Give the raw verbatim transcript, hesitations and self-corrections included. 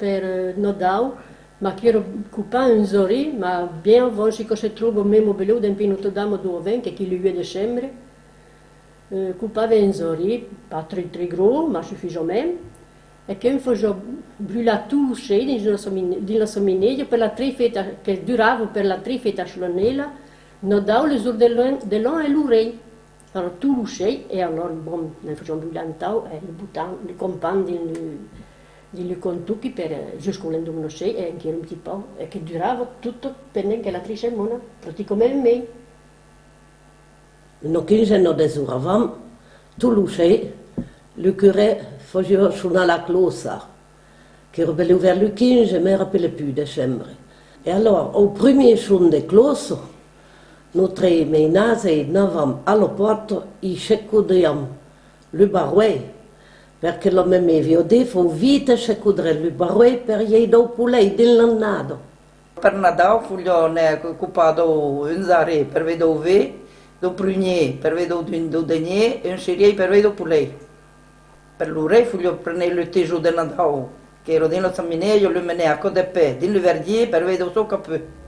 Per, eh, Nadau, mas qu'èra copar un jorn, mas bien avant, si que se tròba mèma belèu dempí Nòstra Dama dau Vent, qu'es quilhs uech de decembre, eh, copava un jorn, pas tre, tre gròs, mas sufisament, e que òm fasiá brulhar tots los uech dins una chami-, dins la chaminèia per las tres festas, que durava per las tres festas solemnelas, Nadau, lo jorn de l'an, de l'an e lo Rei. Alòrs, tots los uech, e alòrs, bon, ne fasiam brulhar un tau, e lo botam, lo campam dins lo, dins lo cantuc per, eh, jusc'au lendeman de ser, e enquera un ptit pauc, e que durava tot pendent quelas tres setmanas, practicament un mes. Una quinzena de jorns avant, tots los uech, lo curè fasiá sonar la clòcha. Qu'èra belèu vers lo quinze, me rapèle pus, decembre. E alòrs, au primier son de clòcha, nòstre mainatge anavam a la pòrta e secodriam lo barroèr, perque la memè aviá dit: fau vite secodre lo barroèr per ier daus polets dins l'annada. Per Nadau, faliá ne co-, copar daus, un jorn per aver daus uech, daus primiers per aver daus, daus, daus derniers, e un cirièr per aver daus polets. Per lo Rei, faliá prene lo tejon de Nadau, qu'èra dins la chaminèia, e lo menar a còp de pè dins lo vergier per aver daus sons caputs.